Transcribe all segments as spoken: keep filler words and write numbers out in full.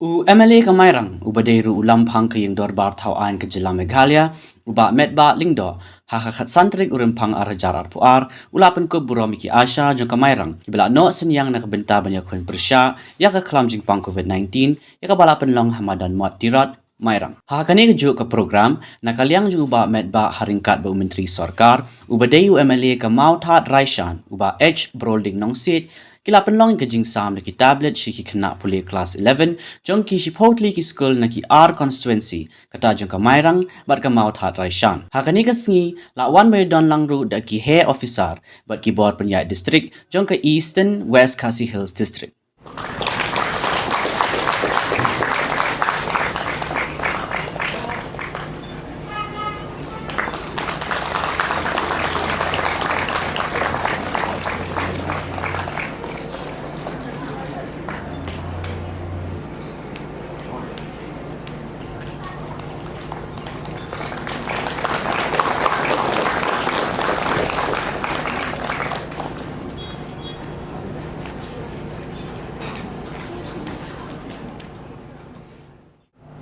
U M L A ka Mairang, uba dei ruh u lamphang ka ïing dorbar thaw aiñ ka jylla Meghalaya, u Bah Metbah Lyngdoh, ha ka khatsan tarik u Rymphang ar hajar arphew ar, u la pynkup burom ïa ki ASHA jong ka Mairang, kiba la noh synñiang na ka bynta ban ïakhun pyrshah ïa ka khlam jingpang COVID nineteen, ïa kaba la pynlong ha madan Mot Tirot, Mairang. Ha kane kajuh ka program, na ka liang jong u Bah Metbah ha ryngkat bad u Myntri Sorkar, uba dei u M L A ka Mawthadraishan, u Bah H Brolding Nongsiej, ki la pynlong ïa ka jingsam da ki tablet sha ki khynnah pule klas eleven, jong ki shiphew tylli ki skul na ki ar constituency, kata jong ka Mairang bad ka Mawthadraishan. Ha kane ka sngi, la wan ban ïadon lang ruh da ki heh officer bad ki bor pynïaid district jong ka Eastern West Khasi Hills District.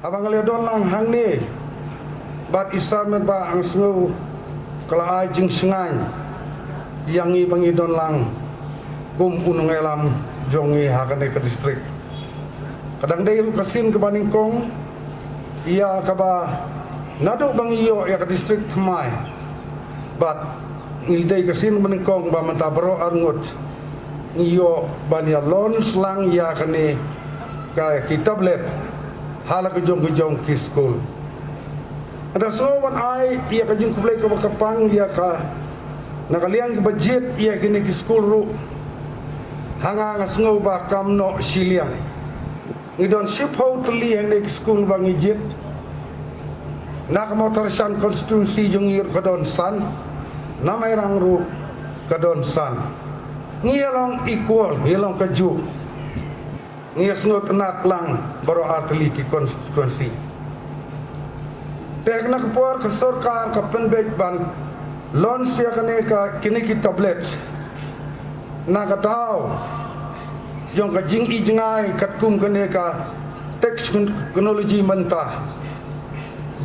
Haba nga la ïadon lang hangne bad i Sir Metbah, nga sngew ka la ai jingshngaiñ ïa ngi ba ngi don lang kum u nongïalam jong ngi ha kane ka district. Ka dang dei ruh ka sien kaba nyngkong ïa kaba naduh ba ngi ïoh ïa ka district thymmai, bad ngi dei ka sien ba nyngkong ba mynta baroh arngut ngi ïoh ban ïa launch lang ïa kane ka ki tablet ha la ka jong ka jong ki skul. Nga da sngew ban ai ïa ka jingkhublei kaba kyrpang ïa ka, na ka liang kiba jied ïa kine ki skul ruh. Ha nga, nga sngew ba kam noh shiliang. Ngi don shiphew tylli hangne ki skul ba ngi jied. Na ka Mawthadraishan constituency jong ngi ruh ka don san, na Mairang ruh ka don san. Ngi ïa long equal, ngi ïa long kajuh. Ngi ïa sngewtynnat lang baroh ar tylli ki constituency. Te na ka por ka sorkar ka pynbeit ban launch ïa kane ka, kine ki tablet, na ka daw jong ka jingijngai katkum kane ka technology mynta,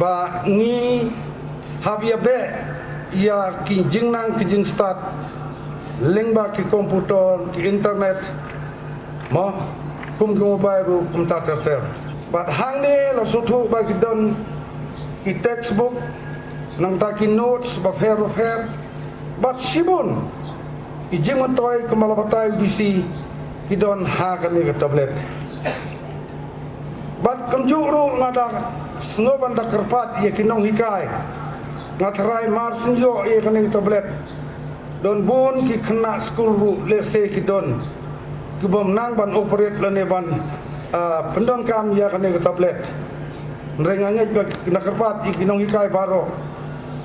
ba ngi hap ïa beh ïa ki jingnang ki jingstad lyngba ki computer, ki internet, mo, kum ki mobile ruh kumta ter ter. Bad hangne la sngewthuh ba ki don ki textbook, nangta ki notes bapher bapher, bad shibun ki jingmyntoi kumba la batai u D C, ki don ha kane ka tablet. Bad kumjuh ruh nga da sngew ban da kyrpad ïa ki nonghikai. Nga tharai mar shu ïoh ïa kane ka tablet, don bun ki khynnah skul ruh lehse ki don ki bym nang ban operate lane ban, ah, pyndonkam ïa kane ka tablet. Hynrei nga ngeit ba na kyrpad ïa ki nonghikai baroh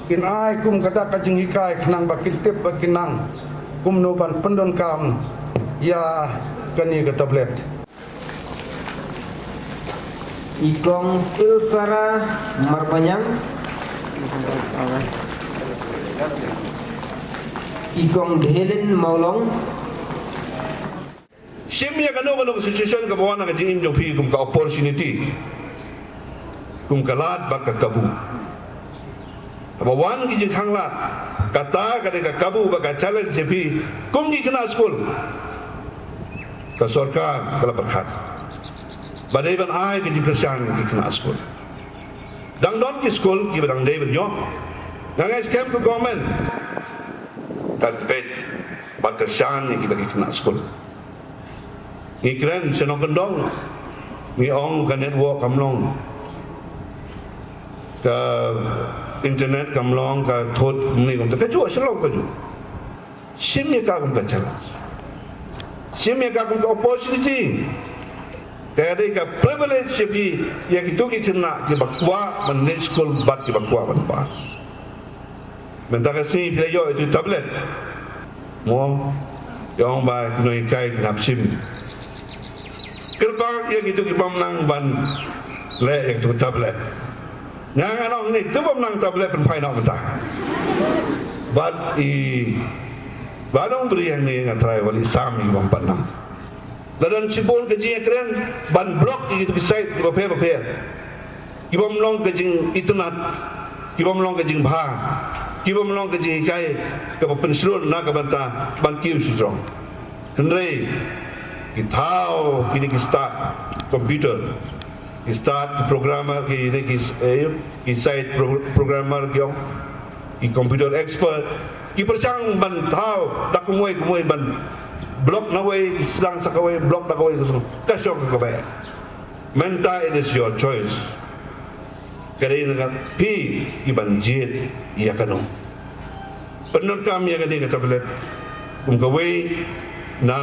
kin ai kum ka dak ka jinghikai khnang ba kin tip ba kin nang kumno ban pyndonkam ïa kane ka tablet. I Kong Ilsara Marbaniang. I Kong Helen Mawlong. Shim ïa kano kano ka situation kaba wan ha ka jingim jong phi kum ka opportunity, kum ka lad bad ka kabu. Haba wan ki jingkhanglad, kata ka dei ka kabu bad ka challenge ïa phi kum ki khynnah skul. Ka sorkar ka la pyrkhat ba dei ban ai ka jingkyrshan ïa ki khynnah skul. Dang don ki skul kiba dang dei ban ïoh. Nga ngeit skhem ka government kan peit bad kyrshan ïa kita ki khynnah skul. Ngi kren sha nongkyndong, ngi ong ka network kam long, ka internet kam long, ka thot kumne kumta, kajuh sha long kajuh. Shim ïa ka kum ka challenge, shim ïa ka kum ka opportunity. Ka dei ka privilege ïa phi, ïa kito ki khynnah kiba kwah ban leit skul bad kiba kwah ban pass. Mynta ka sngi phi la ïoh ïa tu tablet. Mo, ïa ong ba ki nonghikai ki hap shim. Kyrpang ïa kito ki bym nang ban leh ïa tu tablet. Nga ngan ong ne, kito bym nang tablet pynphai noh mynta. Bad i ba nong bri hangne nga trai wali sam i bym pat nang. La don shibun ka jingkren ban block ïa kito ki site kiba pher ba pher, kibym long ka jingitynnad, kibym long ka jingbha, kibym long ka jinghikai kaba pynshlur na ka bynta ban kiew shajrong. Hynrei ki thaw kine ki stad computer, ki stad ki programmer, kine ki, eh, ki site pro-, programmer ki ong, ki computer expert, ki pyrshang ban thaw da kumwei kumwei, ban block na wei, ki sdang sa kawei, block da kawei, ka shong ka kawei. Mynta it is your choice. Ka dei na ka phi ki ban jied ïa kano. Pyndonkam ïa kane ka tablet kum kawei na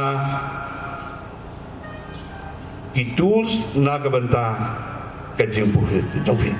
ki tools na ka bynta ka jingpyrkhat jong phi.